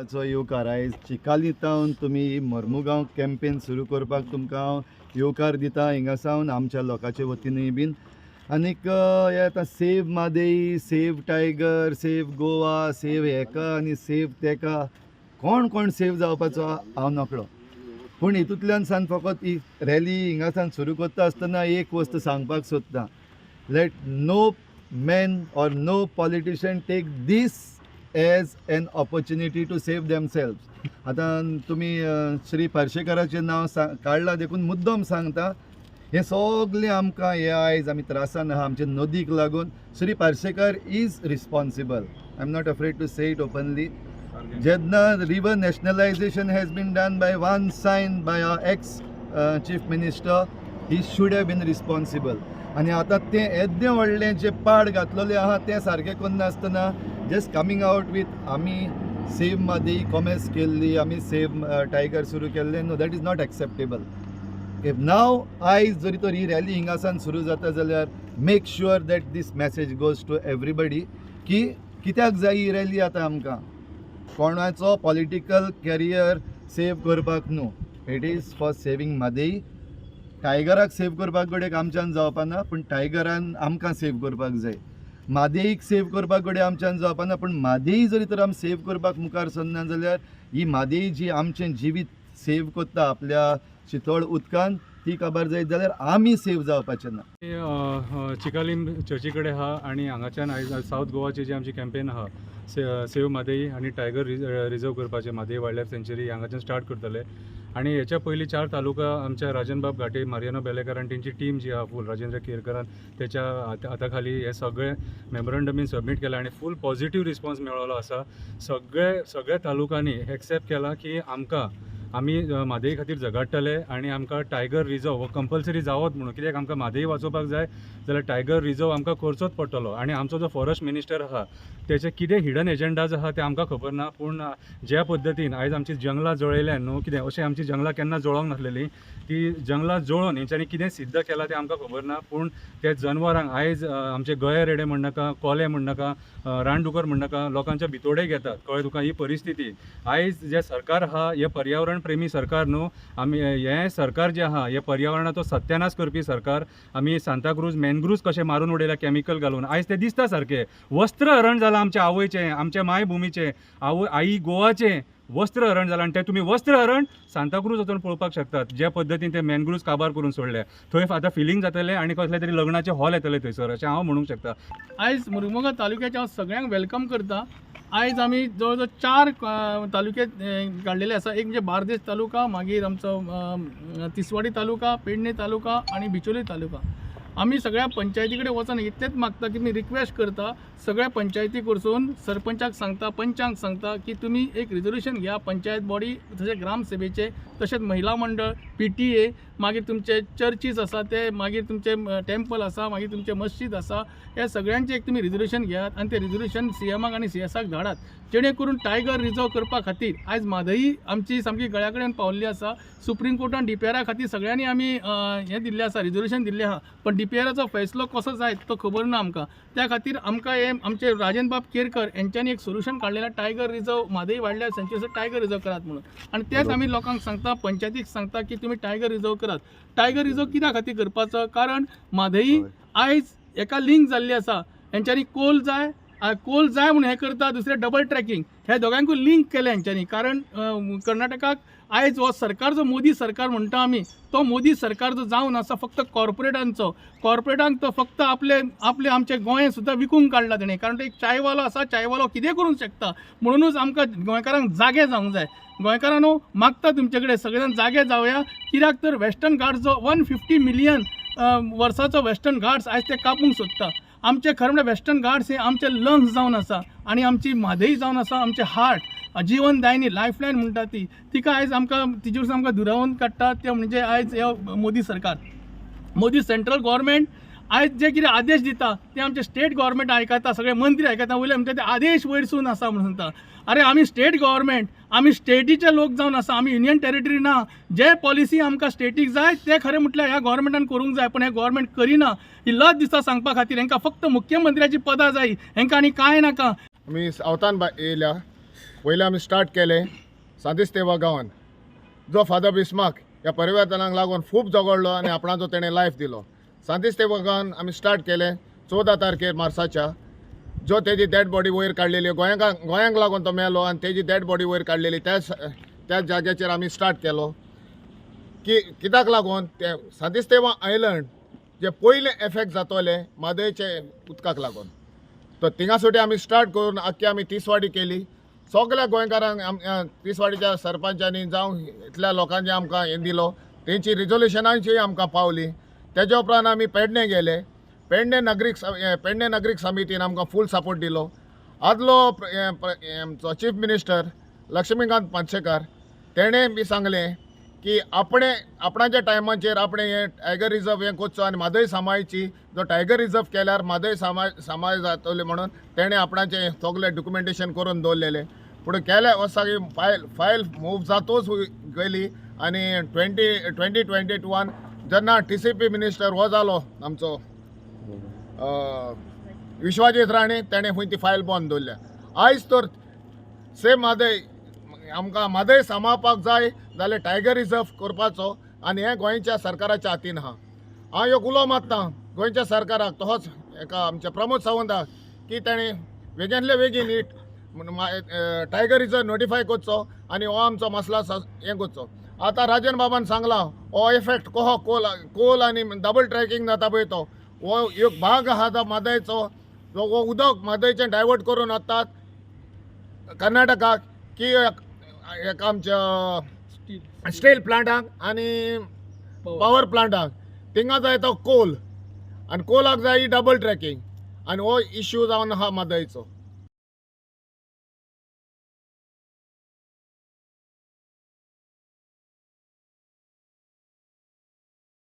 चो येवकार. आयज चिकाली तावन तुमी मोर्मुगांव कॅम्पेन सुरू करपाक तुमकां हांव येवकार दिता हिंगा सावन आमच्या लोकांचे वतीनूय बीन. आनीक हे आतां save Mhadei, save tiger, save Goa, save हेका आनी सेव तेका, कोण कोण सेव जावपाचो हांव नकळो. पूण हितूंतल्यान सान फकत ही रॅली हिंगा सान सुरू करता आसतना एक वस्त सांगपाक सोदता: let no man or no politician take this as an opportunity to save themselves. आतां तुमी श्री पार्शेकाराचें नांव काडलां देखून मुद्दम सांगता, हें सगलें आमकां हे आयज आमी त्रासान आहा आमचे नदीक लागून, Shri Parsekar is responsible. I am not afraid to say it openly. जेन्ना river nationalisation has been done by one sign by a ex chief minister, he should have been responsible. आनी आतां तें येद्दें व्हडलें जें पाड घातलेलें आहा तें सारकें करनासतना जस्ट कमींग आवट वीथ आमी सेव म्हादय कॉमेस केल्ली, आमी सेव टायगर सुरू केल्ले, no, that is not acceptable. If now आयज जरी तर ही रॅली हिंगासान सुरू जाता जाल्यार make sure that this message goes to everybody की कित्याक जाय ही रॅली आतां आमकां. कोणाचो पॉलिटिकल कॅरियर सेव करपाक न्हू, it is for saving Mhadei. टायगराक save करपाक घडयेक आमच्यान जावपाना, पूण टायगरान आमकां सेव करपाक जाय. म्हादईक सेव करपाक घडये आमच्यान जावपाना, पूण म्हादई जरी तर आमी सेव करपाक मुखार सरना जाल्यार ही म्हादई जी आमचें जिवीत सेव करता आपल्या शितळ उदकान, ती काबार जायत जाल्यार आमी सेव जावपाचे ना. चिकालीम चर्ची कडेन आहा आनी हांगाच्यान आयज सावथ गोवाची जी आमची कॅम्पेन आहा, सेव म्हादई आनी टायगर रिजर्व करपाचें, म्हादई वायल्ड लायफ सँच्युरी, हांगाच्यान स्टार्ट करतले. आनी हेच्या पयलीं चार तालुका आमच्या राजनबाब घाटे, मारियानो बेलेकर आनी तेंची टीम जी आहा फूल, राजेंद्र केरकरान तेच्या हाता खाली हे सगळे मेमोरंडम बीन सबमीट केला आनी फूल पॉझिटीव रिस्पॉन्स मेळ्ळो आसा. सगळे सगळ्या तालुकांनी एक्सेप्ट केला की आमकां आमी म्हादई खातीर झगडटले आनी आमकां टायगर रिजर्व हो कंपल्सरी जावोच म्हणून. कित्याक आमकां म्हादई वाचोवपाक जाय जाल्यार टायगर रिजर्व आमकां करचोच पडटलो. आनी आमचो जो फॉरेस्ट मिनिस्टर आहा तेचे कितें हिडन एजंडाज आहा ते आमकां खबर ना, पूण ज्या पद्दतीन आयज आमची जंगलां जळयल्या न्हू कितें, अशें आमची जंगलां केन्ना जळोंक नासलेलीं. ती जंगलां जळोवन हेंच्यांनी कितें सिद्ध केलां तें आमकां खबर ना, पूण त्या जनवरांक आयज आमचे गये रेडे म्हणनाका, कोले म्हणनाका, रानडुकर म्हणनाका, लोकांच्या भितोडे घेतात. कळ्ळें तुका? ही परिस्थिती आयज जें सरकार आहा हें पर्यावरण प्रेमी सरकार न्हू. आमी हें सरकार जें आहा हें पर्यावरणाचो सत्यानाश करपी सरकार. आमी सांताक्रूज मॅनग्रुव्स कशें मारून उडयल्या कॅमिकल घालून, आयज तें दिसता सारकें. वस्त्रहरण जालां आमच्या आवयचें, आमच्या मायभुमीचें, आवय आई गोवाचें वस्त्रहरण जालां. आनी तें तुमी वस्त्रहरण सांताक्रूज वचून पळोवपाक शकतात, ज्या पद्दतीन ते मॅनग्रुव्स काबार करून सोडले. थंय आतां फिलींग जातलें आनी कसले तरी लग्नाचे हॉल येतले थंयसर, अशें हांव म्हणूंक शकता. आयज मुरमुगांव तालुक्याचे हांव सगळ्यांक welcome करता. आयज आमी जवळ जवळ चार तालुके काडलेले आसा. एक म्हणजे बार्देस तालुका, मागीर आमचो तिसवाडी तालुका, पेडणे तालुका आनी बिचोली तालुका. आमी सगळ्या पंचायती कडेन वचोन इतलेंच मागता की मी रिक्वेस्ट करता सगळ्या पंचायती कडसून, सरपंचाक सांगता, पंचांक सांगता की तुमी एक रिजोल्युशन घ्या, पंचायत बॉडी, तशें ग्रामसभेचे, तशेंच महिला मंडळ, पीटीए, मागीर तुमचे चर्चीस आसा ते, मागीर तुमचे टेम्पल आसा, मागीर तुमचे मस्जिद आसा, ह्या सगळ्यांचे एक तुमी रिजोल्युशन घेयात आनी ते रिजोल्युशन सीएमाक आनी सीएसाक धाडात, जेणे करून टायगर रिजर्व करपा खातीर. आयज म्हादई आमची सामकी गळ्या कडेन पावल्ली आसा. सुप्रीम कोर्टान डीपीआरा खातीर सगळ्यांनी आमी हें दिल्लें आसा, रिजोल्युशन दिल्लें आहा, पण डीपीआराचो फैसलो कसो जायत तो खबर ना आमकां. त्या खातीर आमकां हे आमचे राजन बाब केरकर हेंच्यांनी एक सोल्युशन काडलेलें, tiger reserve, Mhadei wild life सँच्युरीचो टायगर रिजर्व करात म्हणून. आनी तेच आमी लोकांक सांगता, पंचायतीक सांगता की तुमी टायगर रिजर्व करात. टायगर रिजर्व कित्या खातीर करपाचो? कारण म्हादई आयज एका लिंक जाल्ली आसा. हेंच्यांनी कोल जाय, कोल जाय म्हणून हें करता. दुसरें डबल ट्रॅकिंग, ह्या दोगांकूय लिंक केलें हेंच्यांनी. कारण कर्नाटकाक आयज हो सरकार जो मोदी सरकार म्हणटा आमी, तो मोदी सरकार जो जावन आसा फक्त कॉर्पोरेटांचो. कॉर्पोरेटांक तो फक्त आपले आपले आमचे गोंय सुद्दां विकूंक काडला तेणें. कारण तो एक चायवालो आसा, चायवालो कितें करूंक शकता. म्हणुनूच आमकां गोंयकारांक जागे जावंक जाय. गोंयकारांनो, मागता तुमचे कडेन, सगळे जाण जागे जावया. कित्याक तर वेस्टर्न घाट्स जो 150 मिलियन वर्साचो वेस्टर्न घाट्स आयज ते कापूंक सोदता. आमचे खरें म्हणल्यार वेस्टर्न घाट्स हे आमचे लंग्स जावन आसा आनी आमची म्हादई जावन आसा आमचे हार्ट, जिवनदायिनी, लायफलायन म्हणटा ती. तिका आयज आमकां तिजे वरसून आमकां दुरावून काडटा ते म्हणजे आयज हे मोदी सरकार, मोदी सेंट्रल गव्हर्मेंट. आयज जे कितें आदेश दिता ते आमचे स्टेट गव्हर्मेंट आयकता, सगळे मंत्री आयकता. वयले आमचे ते आदेश वयरसून आसा म्हणून सांगता. अरे, आमी स्टेट गव्हर्मेंट, आमी स्टेटीचे लोक जावन आसा, आमी युनियन टेरिटरी ना. जे पॉलिसी आमकां स्टेटीक जाय ते खरें म्हटल्यार ह्या गव्हर्मेंटान करूंक जाय, पूण हें गव्हर्मेंट करिना. ही लज दिसता सांगपा खातीर. हेंकां फक्त मुख्यमंत्र्याची पदां जाय, हेंकां आनी कांय नाका. आमी सावथान येयल्या. पयलीं आमी स्टार्ट केलें सांतिस्तेवा गांवान, जो फादर बिस्माक ह्या परिवर्तनाक लागून खूब झगडलो आनी आपणाचो तेणें लायफ दिलो. सांतिस्तेवा गांवान आमी स्टार्ट केलें 14 तारखेर मार्साच्या, जो तेजी डेड बॉडी वयर काडलेली, गोंयांक लागून तो मेलो आनी तेजी डेड बॉडी वयर काडलेली त्या त्या जाग्याचेर आमी स्टार्ट केलो की कित्याक लागून ते सांतिस्तेवा आयलंड जे पयलें एफेक्ट जातोले म्हादयचे उदकाक लागून. तर थिंगासुटी आमी स्टार्ट करून आख्खी आमी तिसवाडी केली. सगल्या गोंयकारांक, तिसवाडीच्या सरपंचांनी जावं इतल्या लोकांनी आमकां हें दिलो, तेंची रिजोल्युशनांची आमकां पावली. तेज्या उपरांत आमी पेडणे गेले. पेडणे नागरीक समितीन आमकां फूल सपोर्ट दिलो. आदलो हें आमचो चीफ मिनिस्टर लक्ष्मीकांत पानशेकार, तेणें बी सांगलें की आपणे आपणाच्या टायमाचेर आपणें हें टायगर रिजर्व हें करचो आनी म्हादय सांबाळची, जो टायगर रिजर्व केल्यार म्हादय सांबाळ जातली म्हणून तेणें आपणाचें सगळें डॉक्युमेंटेशन करून दवरलेलें. पूण केल्या वर्सा ही फायल मूव जातूच गेली आनी 2021 जेन्ना टीसीपी मिनिस्टर हो जालो आमचो विश्वाजीत राणे, तेणें खंय ती फायल बंद दवरल्या. आयज तर सेम म्हादय, आमकां म्हादय सांबाळपाक जाय जाल्यार टायगर रिजर्व करपाचो आनी हें गोंयच्या सरकाराच्या हातीन आहा. हांव एक उलो मारता गोंयच्या सरकाराक, तसोच एका आमच्या प्रमोद सावंताक की ताणें बेगीनले बेगीन ही टायगर रिजर्व नोटिफाय करचो आनी हो आमचो मसला हें करचो. आतां राजन बाबान सांगलां हो इफेक्ट कहो कोल आनी डबल ट्रॅकिंग जाता पळय, तो हो एक भाग आहा तो म्हादयचो, जो हो उदक म्हादयचें डायवर्ट करून वतात कर्नाटकाक की एक आमच्या स्टील प्लांटाक आनी पावर प्लांटाक. थिंगा जाय तो कोल आनी कोलाक जाय ही डबल ट्रॅकिंग आनी हो इश्यू जावन आहा म्हादयचो.